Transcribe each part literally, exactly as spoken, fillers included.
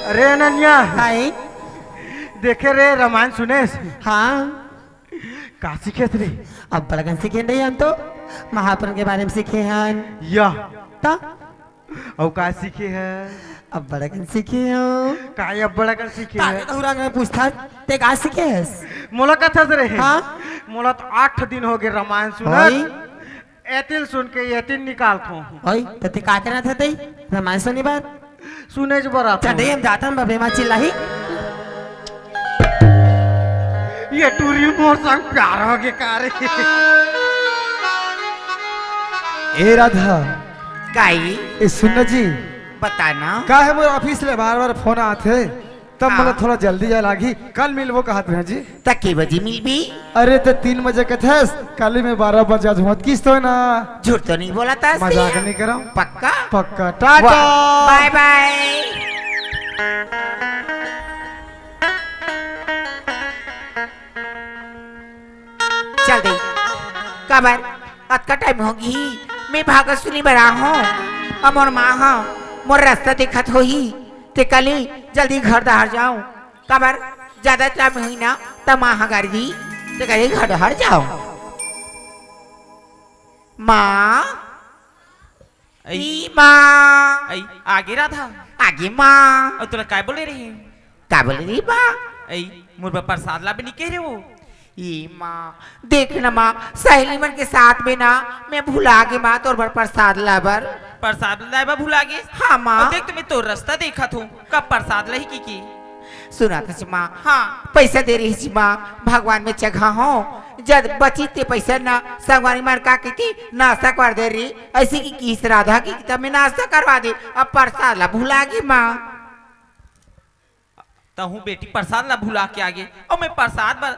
अरे अनन्या, हाय। देखे रे, रामायण सुनेस? हाँ। का सीखेस रे? अब्बड़ अकन सीखे हन रे हम तो। महापुराण के बारे में सीखे हन। या। त? अउ का सीखे हस? अब्बड़ अकन सीखे हँव। का अब्बड़ अकन सीखे हस? तारे तो हुरांग में पूछथस, ते का सीखे हस? मोला कथस रे। हाँ? मोला तो आठ दिन होगे रामायण सुनत। होई? एतिल सुन के एतिल निकालथों। ओए, त ते का करत हस तई? रामायण सुने बर? सुनेच बर आथों। चल रे, हम जाथन बबे माँ चिल्लाही। ये टूरी मोर संग प्यार होगे का रे? ए राधा। काई? ए सुन ना जी। बता ना। का हे मोर ऑफिस ले बार-बार फोन आथे? तब हाँ। मोला थोड़ा जल्दी जाए लागही, कल मिलबो कहत रहें जी। त के बजे मिलबे? अरे त तीन बजे कथस, कल मैं बारह बजे आज होत किस तो ना। झूठ तो नहीं बोलत हस? मजाक नहीं करँव। पक्का? पक्का। टाटा। वाह, बाय बाय। चल दे। काबर? अतका टाइम होगे, मैं भागत सुनी बर आए हँव। अउ मोर माँ ह मोर रस्ता देखत होही, ते कली जल्दी घर डहर जाव। काबर? जादा टाइम होही ना, त माँ ह गारी दिही, ते कली घर डहर जाव। माँ, अई। ई माँ। अई, आगे राधा। आगे माँ। अउ तोला काय बोले रहे? का बोले रहे माँ? अई, मोर बर प्रसाद लाबे नहीं कहे रहे वो। ई माँ, देख ना माँ, सहेली मन के साथ में ना, मैं भुला गे माँ, तोर बर प्रसाद लाए बर। प्रसाद लाए बर भुला गे? हाँ माँ। अउ देख, त मैं तोर रस्ता देखत हँव, कब प्रसाद लाही कि की? सुनत हस माँ। हाँ। पैसा दे रहिस माँ, भगवान में चघाहूँ। जब बचिस ते पैसा ना, संगवारी मन का कहिथे, नाश्ता कर दे रे। अइसे कि किहिस राधा कि तब मैं नाश्ता करवा देंव। अब प्रसाद ला भुला गे माँ। तहूँ बेटी प्रसाद ला भुला के आगे, अउ मैं प्रसाद बर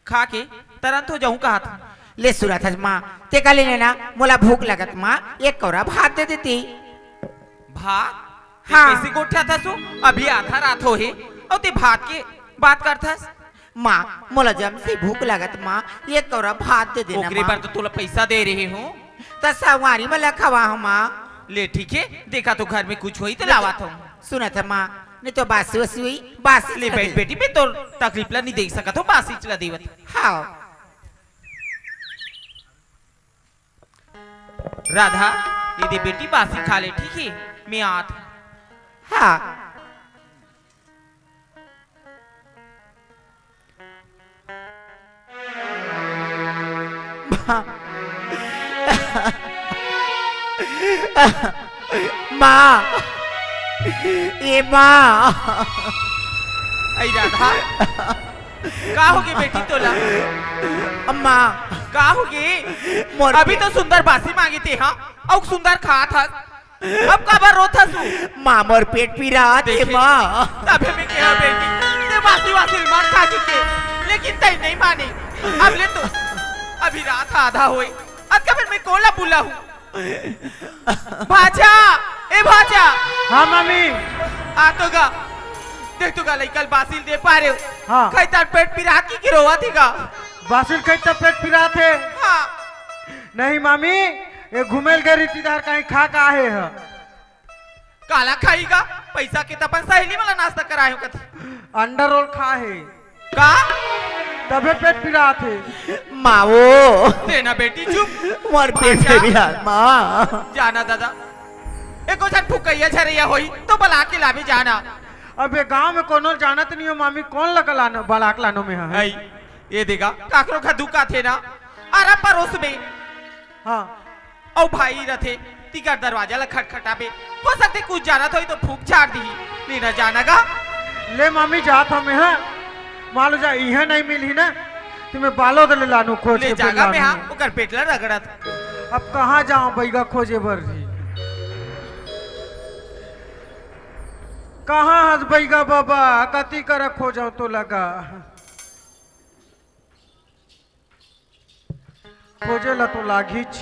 खा के तरंत हो जाहूँ कहत हँव। ले सुनत हस माँ, ते का ले लेना, मोला भूख लगत माँ, एक कौरा भात दे देते। भात? हाँ। कइसे गोठियाथस ओ? अभी आधा रात होहे, अउ ते भात के बात करथस? माँ, मोला जम से भूख लगत माँ, एक कौरा भात दे देना ओकरे माँ। बर तो तोला पैसा दे रहे हँव। त संगवारी मन ला खवाहूँ माँ। ले ठीक हे, देखत हँव घर में कुछ होही त लावत हँव। सुनत हस माँ, नहीं तो बासी वासी होही, बासी ले ला बैठ दे। बेटी, मैं तोर तकलीफ ला नहीं देख सकत हँव, बासी ला देवत। हाँ। राधा, ये दे बेटी, बासी खा ले, ठीक हे? मैं आत। हाँ। माँ। माँ। ए माँ। अई राधा, का होगे बेटी तोला? अम्मा। का होगे? मोर अभी तो सुंदर बासी मांगे ते, हाँ? अउ सुंदर खात हस। अब काबर रोथस ओ? माँ, मोर पेट पिरात हे, देखे, माँ। तभे मैं केहेंव बेटी, ते बासी वासी मत खा के, लेकिन तैं नहीं माने। अब ले तो, अभी रात आधा होय, अतका बेर मैं कोन ला बुलाहूँ? भांचा, ए भांचा। हाँ, मामी। आ तो गा, देख तो गा, लइका ल बासी ल दे पारेंव। हाँ। कहिथंव पेट पिरात हे कि रोवत हे गा। बासी ल कहिथंव पेट पिरात हे। हाँ। नहीं मामी, ए घूमे ल गे रिहिस, इधर कहीं खा के आए हे। काला खाही गा? पैसा के त अपन सहेली मन ला नाश्ता कराए हँव कथे। अंडा रोल खाए हे। का? तभे पेट पिरात हे। माँ वो। ते ना बेटी चुप। मोर पेट भांचा। पिरात, माँ। जा ना दादा, एको झन फुकइया झरइया होही तो बला के लाबे, जा ना। अबे गाँव में कोनो जानत नहीं हो मामी, कोन ला लानों, बला के लानों मैं हा। अई, ये दे गा, काकरो घर दुकाथे ना, अरा परोस में। हाँ। अउ भाई रथे, तिकर दरवाजा ला खटखटाबे, हो सकथे कुछ जानत होही तो फूंक झाड़ दिही। ले ना, जा ना गा। ले मामी, जात हँव मैं, हाँ। मान लो जा, इहाँ नहीं मिलही ना, त मैं बालोद ले लानों खोज ले के जा गा मैं, हाँ, ओकर पेट ला रगड़त। अब कहाँ जावँव बइगा खोजे बर जी? कहाँ हस बइगा बाबा, कति करा खोजँव तोला गा। खोजे ला तो लागीच।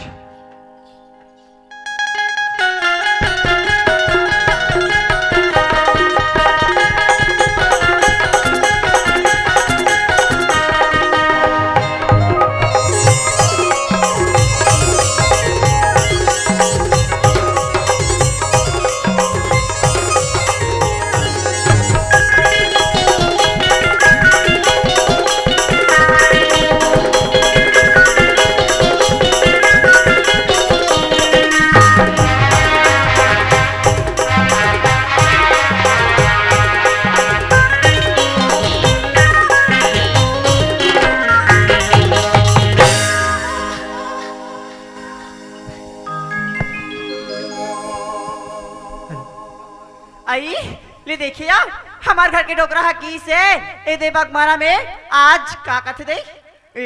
अई, ले देखिया, हमर घर के डोकरा ह किसे, ए दे बगमारा में आज का कथे दे? ए,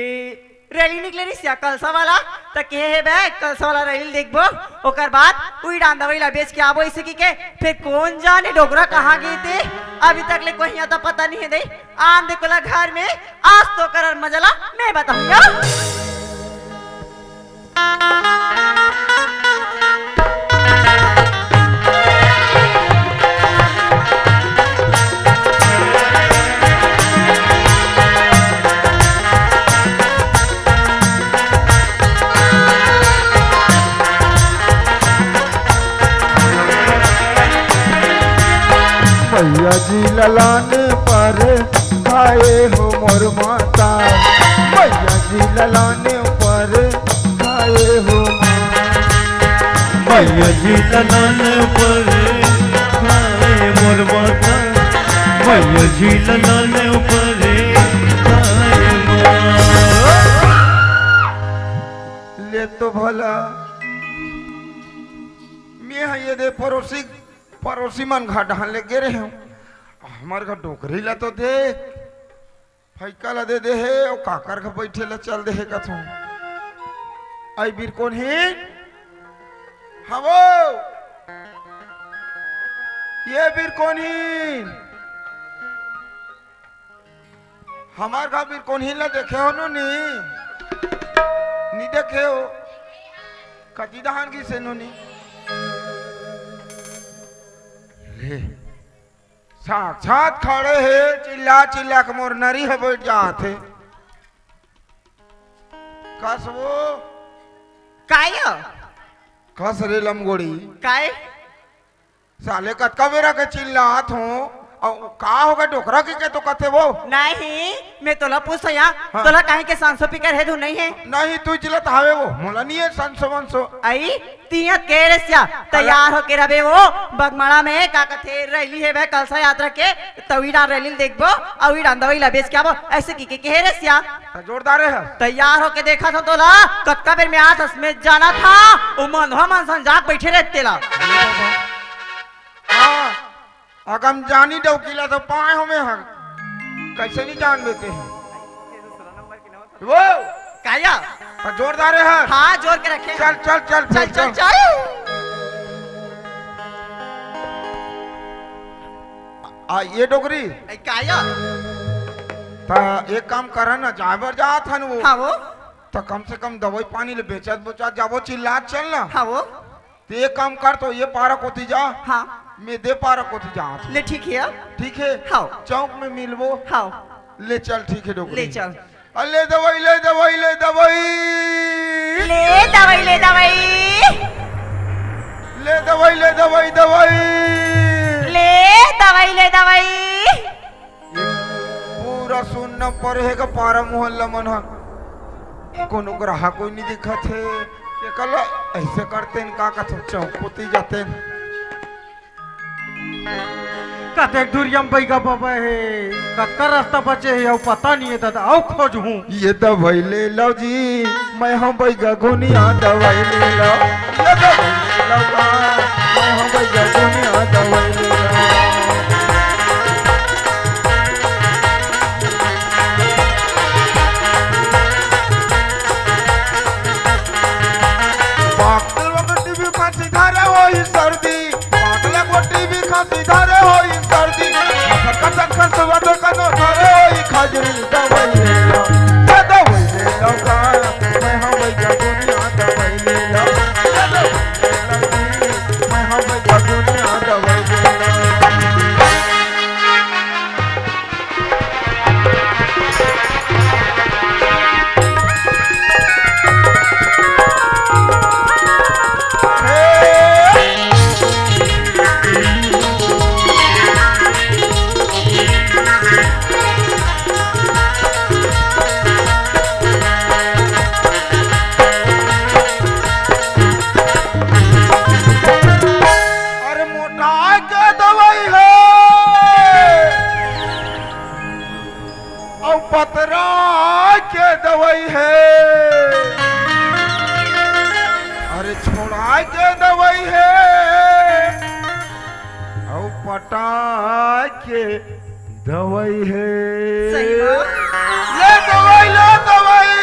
रैली निकले रिहिस या कलसा वाला, त केहे हे बे, कलसा वाला रैली देखबो, ओकर बाद उही डांदा वही ला बेच के आबो, अइसे कहिके। फेर कोन जाने डोकरा कहाँ गे ते, अभी तक ले कोई यहाँ त पता नइ हे दे। आन दे कोला घर में, आज तो ओकर मजा ला मैं बताहूँ या। मैया जी ललान पर खाए हो मोर माता, मैया जी ललान पर खाए हो माँ। मैया जी ललान पर खाए मोर माता, मैया जी ललान पर खाए माँ। ले तो भला, मैं ह ये दे पड़ोसी, पड़ोसी मन घर डहन ले गे रहेंव। हमर घर डोकरी ला तो देख, फइका ला दे दे हे, अउ काकर घर बइठे ला चल दे हे कथों। अई बिरकोनहीन, हवो, ये बिरकोनहीन, हमर घर बिरकोनहीन ला देखे हो नोनी? नी देखे हो? कति डहन गिसे नोनी? ले, साक्षात खड़े हे, चिल्ला चिल्ला के मोर नरी ह बइठ जात हे। कस वो? काय? कस रे लमगोड़ी। काय? साले कतका बेरा के चिल्लात हों, अउ का होगे डोकरा कहिके तो कथे वो? नहीं, मैं तोला पूछत हों या, हाँ। तोला काहे के सांसो फिकर हे धुन नइ हे? नहीं, तू चिल्लात हवे वो, मोला नइ हे सांसो वांसो। अई, तिही ह केहे रेहेस या, तैयार होके रहिबे वो, बगमारा में का कथे रैली हे बे कलसा यात्रा के, त उही डांदा रैली ल देखबो, अउ उही डांदा वही ला बेच के आबो, अइसे कहिके केहे रेहेस या। त जोरदार हे। तैयार होके देखत हों तोला, कतका बेर में आत हस, मैं जानत हों, ओ मंदहा मन सन जाग बइठे रहे तेला। हाँ, अगर हम जानी डौकी ला तो पाए हों मैं ह। कइसे नइ जानबे ते? वो काय? त जोरदार हे। हाँ, जोर के रखे। चल, चल, चल, चल, चल, चल। चल। आ, ये डोकरी। ए, काय? त एक काम करा ना, जाए बर जात हन वो। हाँ वो। त कम से कम दवई पानी ले बेचत बोचत जाबो, चिल्लात चल ना। हाँ वो। ते एक काम कर, तो ये पारा कोती जा, हाँ। मैं दे पारा कोती जात हँव। ले ठीक हे। ठीक हे? हाँ। चौक में मिलबो। हाँ। ले चल, ठीक हे डोकरी। ले चल। अ, ले दवई, ले दवई, ले दवई। ले दवई, ले दवई। ले दवई, ले दवई, दवई। ले दवई, ले दवई। पूरा सुन्ना परे हे का पारा मोहल्ला मन ह। कोनो ग्राहक कोई नइ दिखत हे। ये कल अइसे करतेन का कथे चौक कोती जातेन। कतेक दुरिया म बइगा बबे हे, कतका रस्ता बचे हे, अउ पता नइ हे ददा, अउ खोजहूँ। ये दवई ले लव जी, मैं ह बइगा गुनिया दवई ले लव। ये दवई ले लव का, मैं ह बइगा गुनिया दवई ले लव। पागल वक्त टीबी खांसी धरे होही सर्दी, पागल वक्त टीबी खांसी धरे होही सर्दी, खसखस खसखस वाटर कनो धरे होही खजरी दवई ले लव, ये दवई ले लव का, मैं ह बइगा गुनिया दवई ले लव, ये दवई ले लव, मैं ह बइगा गुनिया दवई ले लव। अरे मोटाई के दवई हे, अउ पतराई के दवई हे, अरे छोड़ाई के दवई हे, अउ पटाय के दवाई हे। सही बात। ले दवाई, ले दवाई।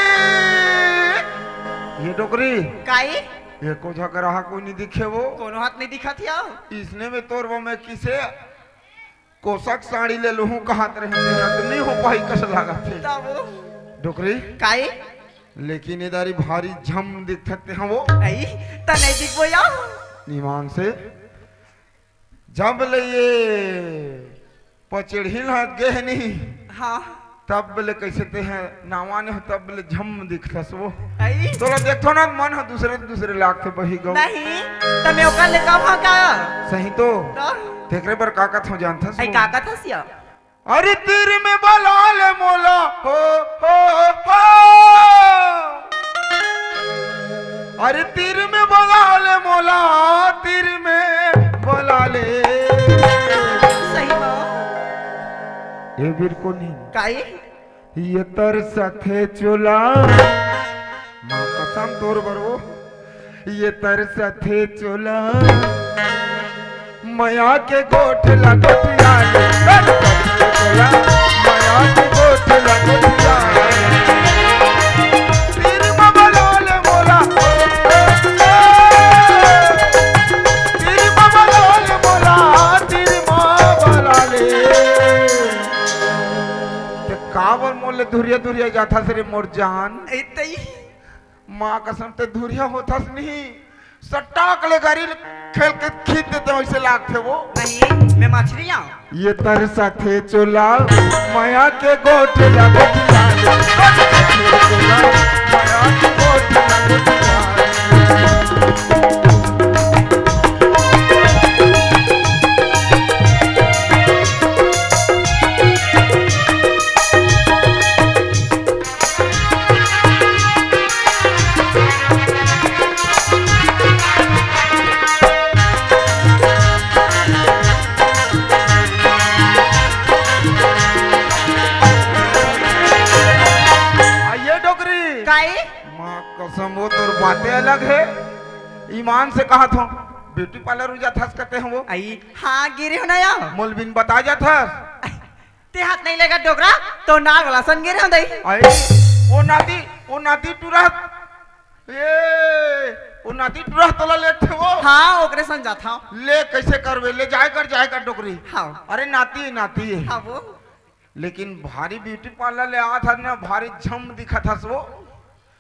ये डोकरी, काई? एको झन ग्राहक कोई नहीं दिखे वो। कोनो हाथ नहीं दिखत हे। इसने में तोर वो मैं किसे कोसक साड़ी ले लूहूं कहत रहे, तेरा तो नहीं हो पाई कस लागत हे। तब वो डोकरी, काई? लेकिन ये दारी भारी झम दिखत हे वो। आई, त नहीं दिखबो या। ईमान से जब ले ये पचेड़ही ल हाथ गे हे नहीं, हाँ। तब ले कैसे ते हे नावा ने हो, तब ले झम दिखथस वो। आई। तोला देखथो ना, मन ह दूसरे दूसरे लागथे बही गौ। नहीं, त मैं ओकर ले कम हा का? सही तो। तो? तेकरे बर का कथों जानथस आई वो? का कथस या? अरे तीर में बला ले मोला, हो, हो, हो। अरे तीर में बला ले मोला, तीर में बला ले। सही बात। ये बीर कोन हे? काई? ये तरसथे चोला। माँ कसम तोर बर वो। ये तरसथे चोला, मया के गोठ ला गोठिया ले। तरसथे चोला, मया के गोठ ला गोठिया ले। तीर मा बला ले मोला, तीर मा बला ले मोला, तीर मा बला ले। ते काबर मोर ले धुरिया धुरिया जाथस रे मोर जान? ए तई। माँ कसम ते धुरिया होथस नहीं, सटाक ले गारी ल खेल के खींच देते वैसे लागथे वो। नहीं, मैं मछली आऊँ। ये तरसथे चोला, मया के गोठ ला गोठिया ले। तरसथे चोला, मया के गोठ ला गोठिया ले। आ ये डोकरी। काई? माँ कसम, वो तोर बातें अलग हे। ईमान से कहत हों, ब्यूटी पार्लर में जाथस कथे हों वो। आई, हाँ, गिरे हों ना या। मोल बिन बता जाथस। ते हाथ नहीं लेगा डोकरा, तो नाल वाला सन गिरे हों दई। आई, वो नाती, वो नाती टुरा, ए, वो नाती टुरा तोला लेथे वो। हाँ, ओकरे सन जाथों। ले, कैसे करबे? ले जाए कर, जाए कर डोकरी। हाँ। अरे नाती, नाती। हाँ वो। लेकिन भारी ब्यूटी पार्लर ले आवत हस ना, भारी झम दिखत हस वो।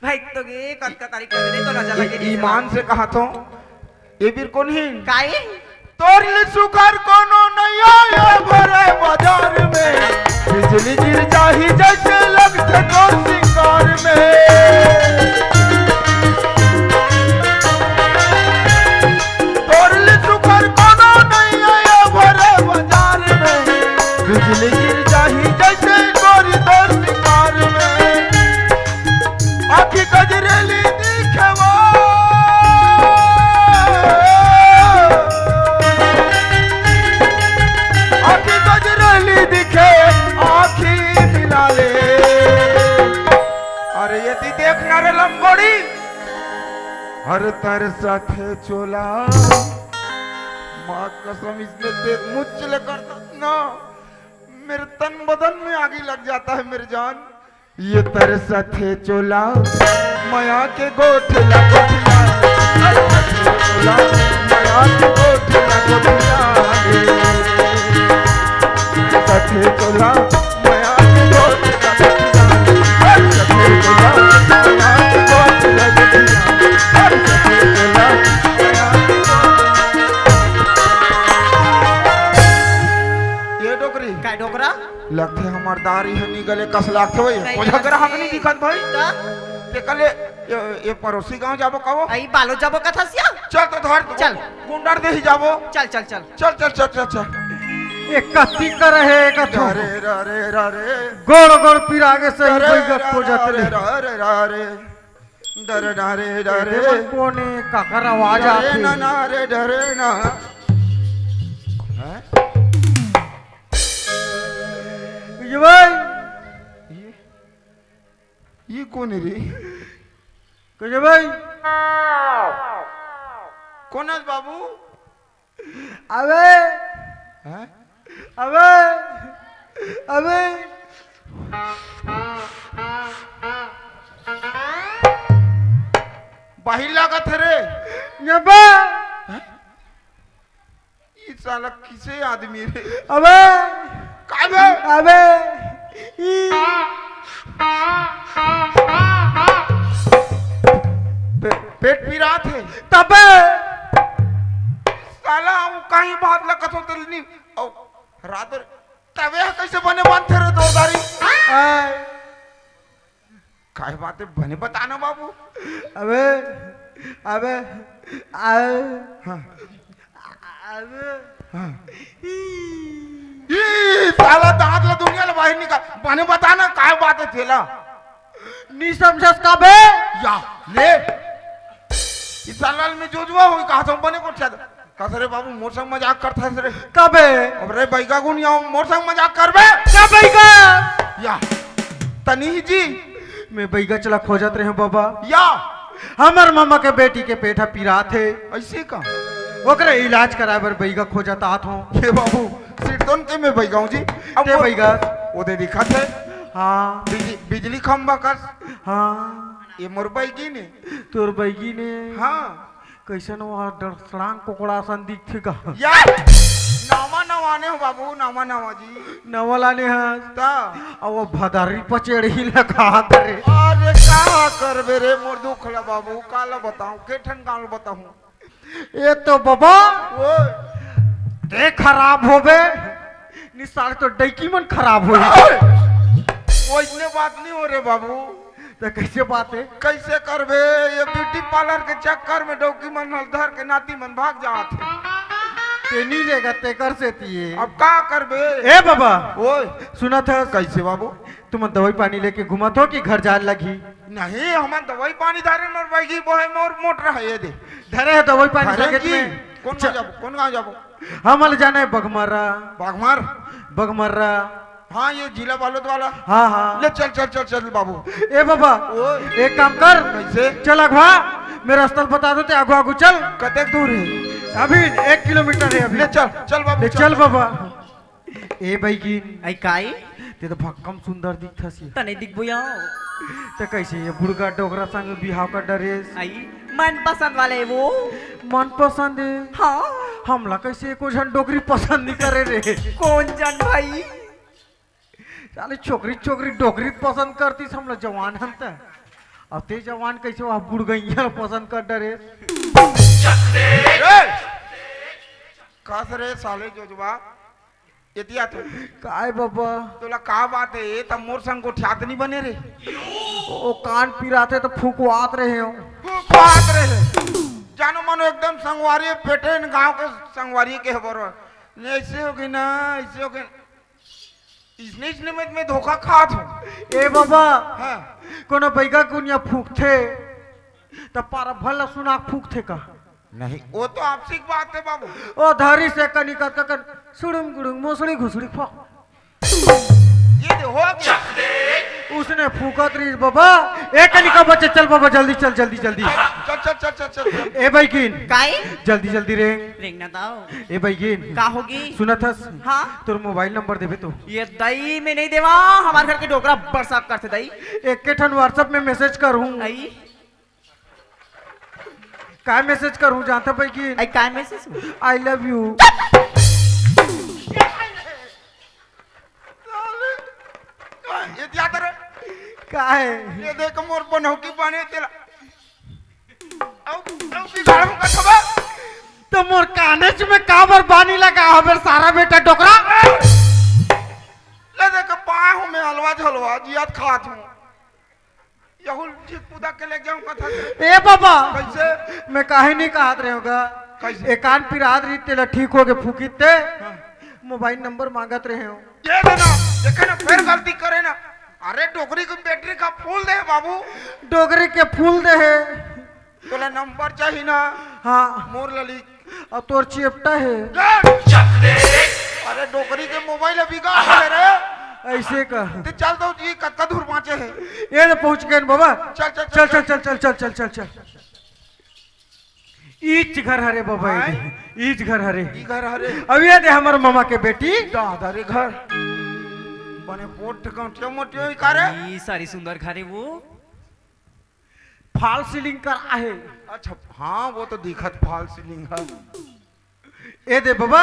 भाई, तो ये कतका तारीख के दिन तो नजर लगे ई-, ईमान से कहत हों, ए बीर कोन हे? काई? तोर ले सुघर कोनो नइ आय भरे बाजार में, बिजली गिर जाही जैसे लगथे तोर सिंगार में। तोर ले सुघर कोनो नइ आय भरे बाजार में, बिजली गिर जाही जैसे गोरी तोर सिंगार में। आँखी गजरेली दिखे वो। आँखी गजरेली दिखे, आँखी मिला ले। अरे ये दी देखना रे लंगोड़ी। हर तरसथे चोला। माँ कसम, इसने देख मुझ ले करता ना, मेरे तन बदन में आगी लग जाता है मेरी जान। ये तरसथे चोला, मया के गोठ ला गोठिया। तरसथे चोला, मया के गोठ ला गोठिया। तरसथे चोला, मया के गोठ ला गोठिया। तरसथे चोला, मया के गोठ ला गोठिया। तरसथे चोला, मया के गोठ ला गोठिया। ये डोकरी। काय डोकरा? लगथे हमर दारी ह नी गले कस लागथे भाई। नहीं, कोई नहीं। ग्राहक नहीं दिखत भाई। त? ते कले ये, ये पड़ोसी गांव जाबो का वो? आई बालो जाबो कथस या? चल तो धर तू। चल। गुंडर देही जाबो। चल, चल, चल। चल, चल, चल, चल, चल। ए कति कर हे कथो। अरे, अरे, अरे, अरे। गोड़, गोड़ पिरागे सही अरे, कोई गप्पो अरे, जात अरे, नहीं। अरे, अरे, अरे। डरे, डरे, डरे। ए, देवन कोने काकर आवाज डरे आथे। ना, ना, रे, डरे ना। हैं? ये भाई। ये, ये कोन हे रे? कहे भाई। कोन हे बाबू? अबे, हैं? अबे, अबे। बाहिर लागत हे रे। अबे। हैं? ई साला किसे आदमी रे? अबे। काय बे? अबे। ई। पे-, पेट पिरात हे। तबे। साला वो कहीं बात ला कथो तेल नहीं। ओ, रात रे, तबे ह कइसे बने बांधथे रे तोर दारी? आय। काय बात हे, बने बता ना बाबू। अबे, अबे, आ, हाँ। अबे। हाँ। ई। ई, साला दांत ला दुनिया ले बाहिर निकाल। बने बता ना, काय बात हे तेला? नी समझस का बे? या, ले। ई साला में जोजवा होई, कहा था बने को ठिया। कस रे बाबू, मोर संग मजाक करथस रे? कबे? अब रे बइगा गुन या मोर संग मजाक करबे? का बइगा? या, तनी ही जी। मैं बइगा चला खोजत रहे हूँ बाबा। या। हमर मामा के बेटी के पेट ह पिरात हे। अइसे का? ओकरे इलाज कराए बर बइगा खोजत आत हूँ। हे बाबू, सिरतोन के मैं बइगा हूँ जी। अब ते वो, बइगा? वो दे दिखत हे। हाँ। बिजली, बिजली खंभा कस। हाँ। ये मोर बइगी ने। तोर बइगी ने? हाँ। कइसन वो डरसलांग कुकड़ा असन दिखथे का? यार, नवा नवा आने हो बाबू, नवा नवा जी। नवा लाने हस? ता। अब वो भदरी पचेड़ही लगा करे। अरे का करबे रे मोर दुख ला बाबू, काला बताऊं, के ठन गाँव बताऊं? ए तो बाबा, ओए। ते खराब होबे, निसार तो डैकी मन खराब होही। ओए। वो इतने बात नहीं हो रे बाबू। त कइसे बात हे? कइसे करबे? ये ब्यूटी पार्लर के चक्कर में डौकी मन ल धर के नाती मन भाग जात हे। ते नी लेगा, तेकर सेती हे। अब का करबे? ए बाबा, ओए। सुनत हस? कइसे बाबू? तुमन दवाई पानी लेके घूमत हो कि घर जाए लगही? नहीं, हमन दवाई पानी धरे, मोर बइगी बोहे, मोर मोटर हे, ये दे। धरे हे दवाई पानी धरे सकेत जी। में। कौन च- गाँव जाबो? कौन गाँव जाबो? हमन ल जाना हे बघमर्रा। बघमर? बघमर्रा। हाँ, ये जिला बालोद वाला। हाँ, हाँ। ले चल, चल, चल, चल बाबू। ए बाबा, ओए। एक काम कर। कइसे? चल अगवा, मैं रस्ता ल बता दो, ते आगू आगू चल। कतेक दूर हे? अभी एक किलोमीटर हे अभी। ले चल, चल बाबू, ले चल, चल चल। बाबा। ए बइगी। आई काई? ते तो भक्कम सुंदर दिखथस ये। तने दिखबो या। ते कइसे ये बुड़गा डोकरा संग बिहाव कर डरेस? आई, मनपसंद वाले वो। मनपसंद हे? हाँ। हमला कइसे एको झन डोकरी पसंद नहीं करे रे? कौन जन भाई? साले छोकरी, छोकरी डोकरी पसंद करतिस, हमला जवान हन त। अब ते जवान कइसे वो बुड़गइया ल पसंद कर डरेस? ए! कस रे साले जोजवा, एती आत हो। काय बाबा? तोला का बात हे? ए त मोर संग गोठियात नहीं बने रे। ओ कान पिरात हे त फुकवात रहे हो। फुकवात रहे। जानो मानो एकदम संगवारी, पेटेन गांव के संगवारी के हे बरो। नहीं, ऐसे हो गई ना, ऐसे हो गई। इसने, इसने में, में धोखा खात हो। ए बाबा, हाँ। कोनो बइगा गुनिया फूकथे, त पारा भला सुना फूकथे का? नहीं, वो तो आपसी बात हे बाबू। ओ धरी से कनी कत कन सुड़ुम गुड़ुम मोसड़ी घुसड़ी फो। ये दे हो गया। उसने फूकत रही बाबा। ए कनी का बच्चे, चल बाबा, जल्दी चल, जल्दी, जल्दी। चल, चल, चल, चल, चल, चल। ए बइगिन। काई? जल्दी, जल्दी रे। रेंगना दाओ। ए बइगिन। का होगी? सुनत हस? हाँ। तोर मोबाइल नंबर देबे तो। ये दई में नहीं देवा, हमारे घर के डोकरा बरसात करते दई। एक के ठन WhatsApp में मैसेज करहूँ। आई। काय मैसेज करहूँ जानता बइगिन? आई काय मैसेज हो? I love you। ये क्या करे? काय? ये देख मोर बनौकी बने तेला। अब, अब बिगाड़ू का खबर। तो मोर कानेच में काबर बानी लगा हबर सारा बेटा डोकरा? ले देख पाए हूँ मैं हलवा झलवा जियात खात हूँ। यहू ल ठीक पुदा के ले जाऊं कथा से। ए बाबा, कैसे? मैं काहे नहीं कहत रहे होगा। कैसे? ए कान पिरात रही तेला ठीक हो के फूकित ते। हाँ। मोबाइल नंबर मांगत रहे हो। ये देना, देखे ना, फिर गलती करे ना। अरे डोकरी के बैटरी का फूल दे बाबू। डोकरी के फूल दे हे। तोला नंबर चाहिए ना? हाँ। मोर लली। अब तोर चेपटा हे। अरे डोकरी के मोबाइल अभी का है रे? ऐसे का? ते चल तो जी, कतका दूर बाँचे हे? ये तो पहुँच गए न बाबा। चल, चल, चल, चल, चल, चल, चल, चल, चल, चल। ईच घर हरे बाबा, ये आय? दे। इच घर हरे। ई घर हरे। अब ये दे हमर ममा के बेटी। दादा रे घर। बने पोट गंठिया मोटियो ही का रे? ई सारी सुंदर घर हे वो। फाल सीलिंग कर आहे। अच्छा, हाँ, वो तो दिखत फाल सीलिंग है। ए दे बबा,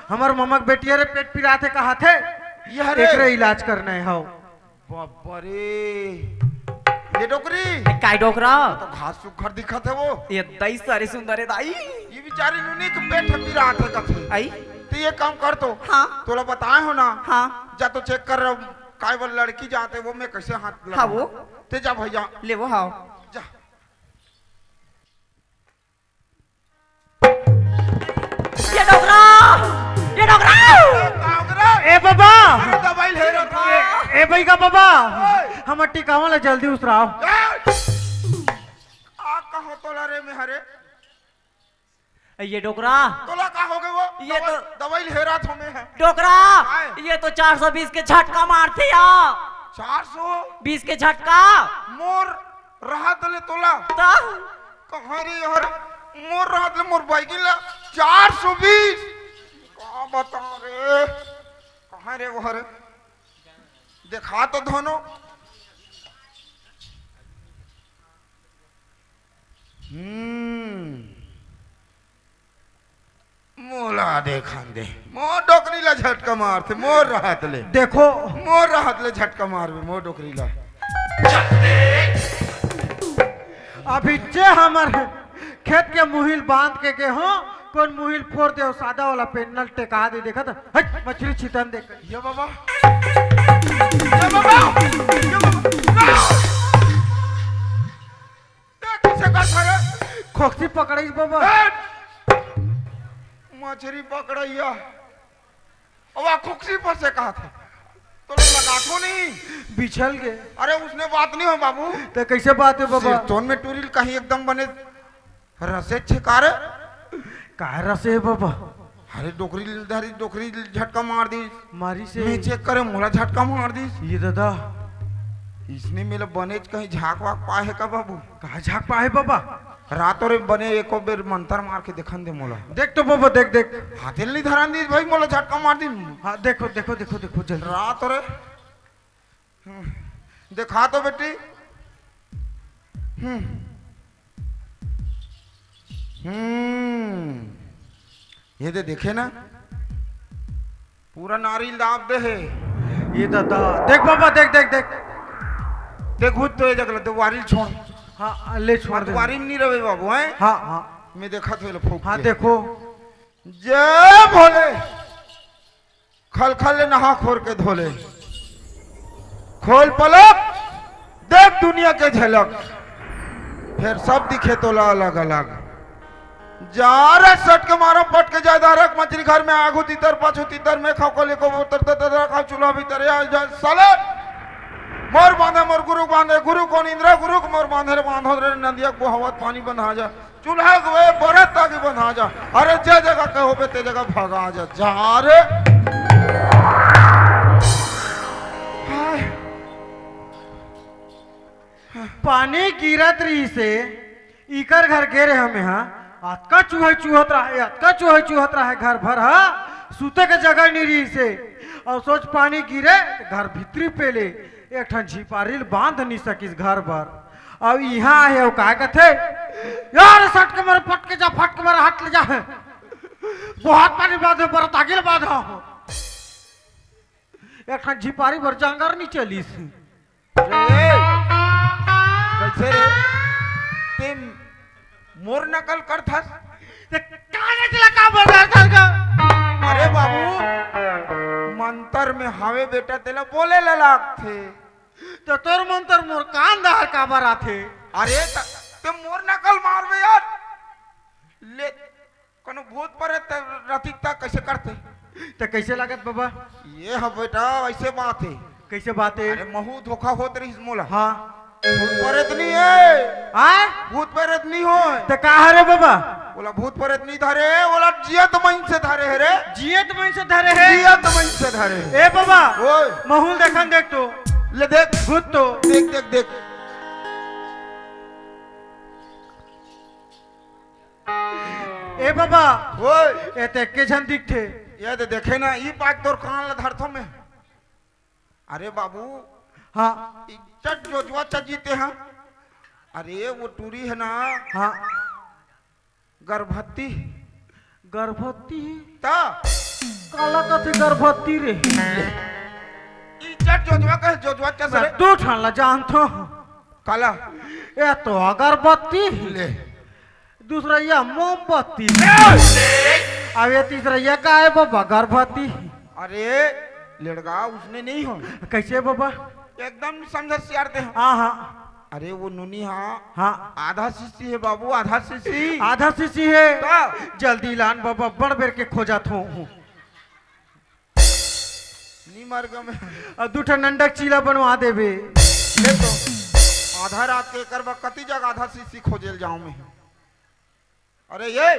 हमर ममा के बेटी हरे पेट पिरात हे कहाथे। ये हरे। एकरे इलाज करना हे, हव। बाबा रे। ये डोकरी। ए, काय डोकरा? तो घास सुग्घर दिखत हे वो। ये दई सारी सुंदर हे दाई। ये बेचारी नूनी के पेट पिरात हे कथे। आई? ते ये काम कर तो। हाँ। तोला बताए हो ना। हाँ। जा तो चेक कर, काय बर लड़की जात हे वो में कैसे हाथ लगा। हाँ वो। ते जा भैया। ले वो हाव। जा। ये डोकरा! ये डोकरा! ए बाबा! अरे दवाई ले रहा था। ए, ए भाई का बाबा, ओए! हमर टिकावा ला जल्दी उसराव। ए! आ कहो तोला रे में हरे? ए, ये डोकरा! तोला का हो गए वो? ये दवाई, तो दवाई ले रहा था में है। डोकरा! काय? ये तो चार सौ बीस के झटका मारथे या। चार सौ? बीस के झटका। मोर रहत ले तोला। ता? कहाँ रे यार? मोर रहत ले मोर बाइकिन ला चार सौ बीस। का बता रे? कहाँ रे वो रे? देखा तो धोनो। हम्म। मोला देखन दे, मोर डोकरी ला झटका मारथे, मोर रहत ले। देखो। मोर रहत ले झटका मारबे, मोर डोकरी ला। अभी जे हमर खेत के मुहिल बांध के गे हो, कोन मुहिल फोर दे, सादा वाला पेन्नल टेका दे, देखत, हट, मछरी छितन दे। ये बाबा, ये बाबा, ये बाबा, ना! ए, कइसे करथा रे? खोकसी पकड़ाइस बाबा। ए! मछरी पकड़इया। अब आ खोकसी पर से कहा था। तो लोग लगाथो नहीं। बिछल गे। अरे, उसने बात नहीं हो बाबू। त कइसे बात हे बाबा? सिरतोन में टूरिल कहीं एकदम बने रसे छे का रे? काय रसे हे बाबा? अरे, डोकरी धरी, डोकरी झटका मार दी। मारी से। मैं चेक करे, मोला झटका मार दी। ये दादा। इसने मेला बनेच कहीं झाक वाक पाए हे का बाबू? कहाँ झाक पाए बाबा? रात रे बने एको बेर मंतर मार के देखन दे मोला। देख तो बाबा, देख, देख। हाथे नहीं धरन दी भाई, मोला झटका मार दी। हाँ, देखो, देखो, देखो, देखो, जल्दी। रात रे। हम्म, देखा तो बेटी। हम्म। हम्म। ये दे देखे ना, पूरा नारियल दाब दे हे। ये दादा, देख बाबा, देख, देख, देख। देख, खुद तो ये जगह ले, दे वारिल छोड़। हाँ, ले छोड़ दे। वारिल नहीं रहे बाबू, हैं? हाँ, हाँ। मैं देखा तो ये लो फूक हाँ, के। देखो। जय भोले। खल खल ले नहा खोर के धोले। खोल पलक, देख दुनिया के झलक। फिर सब दिखे तोला अलग अलग। जा रे सट के मारो पट के जा धारक मछली घर में आगू तीतर पाछू तीतर में खाओ को लेको उतर तर तर खाओ चूल्हा भीतर आ जा साले। मोर बांधे मोर गुरु बांधे गुरु कोन इंद्रा गुरु को मोर बांधे रे बांधो रे नदिया को हवा पानी बंधा जा। चूल्हा के वे बरत ताकि बंधा जा। अरे जे जगह के होबे ते जगह भगा जा। जा रे। हाय। पानी गिरत रहिसे, इकर घर गे रहे हमें हा, अतका चूहे चूहत रहे, अतका चूहे चूहत रहे घर भर हा, सुते के जगह नहीं रहिसे। अउ सोच पानी गिरे, घर भीतरी पेले, एक ठन झिपारी ल बांध नहीं सकिस घर भर। अउ इहाँ आहे, अउ काय कथे, यार सट के मर, पट के जा, फट के मर, हट ले जा। बहुत पानी बांधे, बरत आगे ले बांधा हो। एक ठन झिपारी बर जांगर नहीं चलिस। रे, कैसे रे? ते मोर नकल करथस? ते कागज ला का बदल कर का? अरे बाबू, मंतर में हवे बेटा, तेला बोले ला लागथे। तो तोर मंतर मोर कान डहर काबर आथे? अरे त-, ते मोर नकल मारबे यार। ले, कोनो भूत प्रेत रतिक त कइसे करथे? त कइसे लागत बाबा? ये ह बेटा, अइसे बात हे। कइसे बात हे? अरे महू धोखा होत रहिस मोला। हाँ। भूत प्रेत नहीं हे। आय? भूत प्रेत नहीं होय। त का हरे बाबा? ओला भूत प्रेत नहीं धरे, ओला जियत मइनसे धरे हे रे। जियत मइनसे धरे हे? जियत मइनसे धरे हे। ए बाबा, ओए। महू ल देखन देख तो। ले देख। भूत तो। देख, देख, देख। ए बाबा, ओए। ए ते के झन दिखथे? ये दे देखे ना, ई पाक तोर कान ला धरथो मैं। अरे बाबू, हाँ। ई चट जोजवा चट जीते हैं। अरे वो टूरी है ना। हाँ। गर्भवती। गर्भवती? ता? काला कथे गर्भवती रे? ई चट जोजवा कहे, जोजवा चट मैं रे। दू ठन ला जानथो। काला? ए तो अगरबत्ती। ले। दूसरा ये मोमबत्ती। अब ये तीसरा ये का है बाबा? गर्भवती। अरे लेड़गा, उसने नहीं हो। कैसे बाबा? एकदम समझ सियार दे। हाँ, हाँ। अरे वो नूनी, हाँ। हाँ। आधा सीसी है बाबू, आधा सीसी। आधा सीसी है। का? जल्दी लान बाबा, बड़ बेर के खोजत हों। नी मर गए मैं। अब दू ठन नंडक चीला बनवा देबे। ले तो। आधा रात के एकर बा, कति जगह आधा सीसी खोजे ल जाऊं मैं। अरे ये।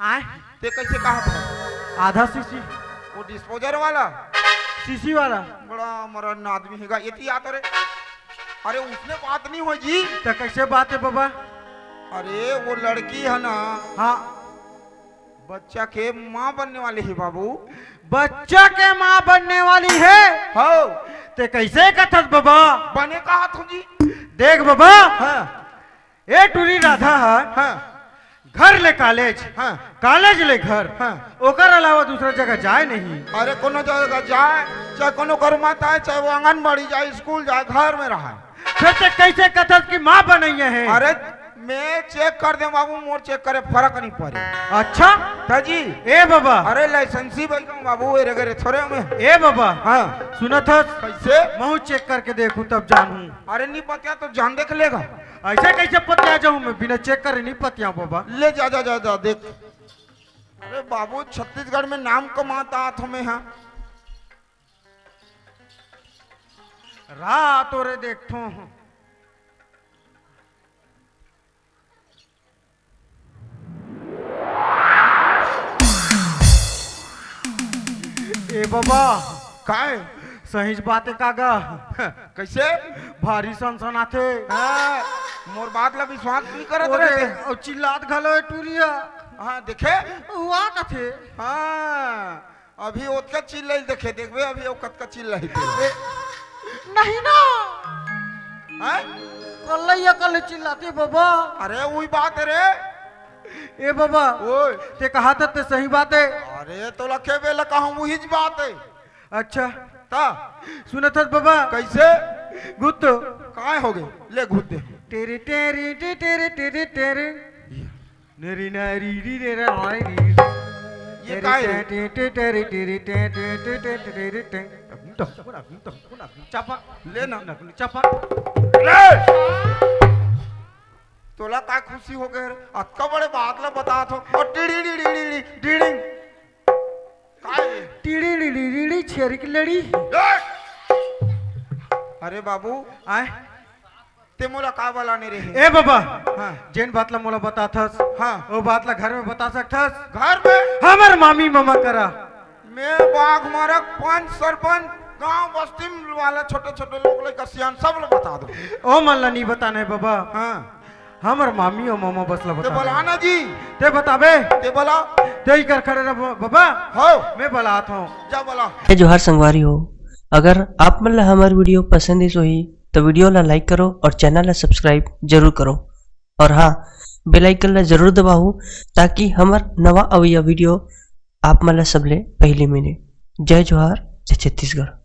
आय? ते कैसे कहा था? आधा सीसी। वो डिस्पोजर वाला? सीसी वाला। बड़ा मरन आदमी हैगा, एती आ तो रे। अरे उसने बात नहीं हो जी। तो कैसे बात है बाबा? अरे वो लड़की है ना। हाँ। बच्चा के माँ बनने वाली है बाबू। बच्चा के माँ बनने वाली है? हो। ते कैसे कथस बाबा? बने कहा तू जी। देख बाबा। हाँ। ए टूरी राधा ह हाँ। घर ले कॉलेज, हाँ। कॉलेज ले घर, हाँ। ओकर अलावा दूसरा जगह जाए नहीं। अरे कोनो जगह जाए, चाहे कोनो घर माता है, चाहे वो आंगनबाड़ी जाए, स्कूल जाए, घर में रहे। फिर ते कैसे कथस कि माँ बनैया है? अरे मैं चेक कर दे बाबू, मोर चेक करे फर्क नहीं पड़े। अच्छा? ता जी। ए बाबा। अरे लाइसेंसी बैठा बाबू, ए रे रे थोड़े में। ए बाबा। हाँ। सुनत हस? कैसे? महू चेक करके देखूं तब जानूं। अरे नहीं पतिया तो जान देख लेगा। ऐसे कैसे पतिया जाऊं मैं? बिना चेक करे नहीं पतिया बाबा। ले जा, जा, जा, जा, देख। अरे बाबू, छत्तीसगढ़ में नाम कमाता आथो मैं, हाँ। रात ओरे देखथो। ए बाबा। काय? सहीच बात है कागा। कैसे? भारी सनसनाथे। हाँ, मोर बात ला विश्वास नहीं करत ओरे, रहते। अउ चिल्लात घलो है टूरिया। हाँ, देखे? हुआ कथे। हाँ, अभी ओतका चिल्लाई देखे, देखबे अभी वो कतका चिल्लाई दे। ए, नहीं ना। हैं? कल्लैया कल्ले चिल्लाते बाबा। अरे, वही बात है रे। ए बाबा, ओए। ते कहा था ते सही बात है। अरे, तो लखे बेला कहूँ वही बात है। अच्छा। ता। सुनत हस बाबा? कैसे? गुत्तो। काय हो गए? ले घुस दे। टेरे टेरे टे टेरे टेरे टेरे। नेरी नारी री रे रे रे री। ये काय रे? टे टे टेरे टेरे टे टे टे टे टेरे टे। चापा। ले ना। चापा। रे! तोला काय खुशी हो गए रे? अतका बड़े बात ला बतात हो। और टीड़ी टीड़ी टीड़ी टीड़ी। काय? टीड़ी टीड़ी टीड़ी छेरी की लड़ी। ए! अरे बाबू। आय? ते मोला का बलाने रहे? ए बाबा। हाँ। जेन बात ला मोला बताथस। हाँ। वो बात ला घर में बता सकथस? घर में? हमर मामी मामा करा। मैं बाघ मारक पंच सरपंच गांव बस्ती वाला छोटे छोटे लोग ले कसियान सब लोग बता दो। ओ मन ला नहीं बताना है बाबा। हाँ। हमर मामी अउ मामा बस ला ते बता बला दे। ना जी। ते बताबे? ते बला। ते इकर खड़े रह ब-, बाबा। हो। मैं बलात हूँ। जा बला। जय जोहार संगवारी हो। अगर आप मन ला हमर वीडियो पसंद आइस होही, तो वीडियो ला like करो और चैनल ला subscribe जरूर करो। और हाँ, bell icon ला जरूर दबाओ, ताकि हमर नवा अवइया वीडियो आप मन ला सबले पहले मिले। जय जोहार, जय छत्तीसगढ़।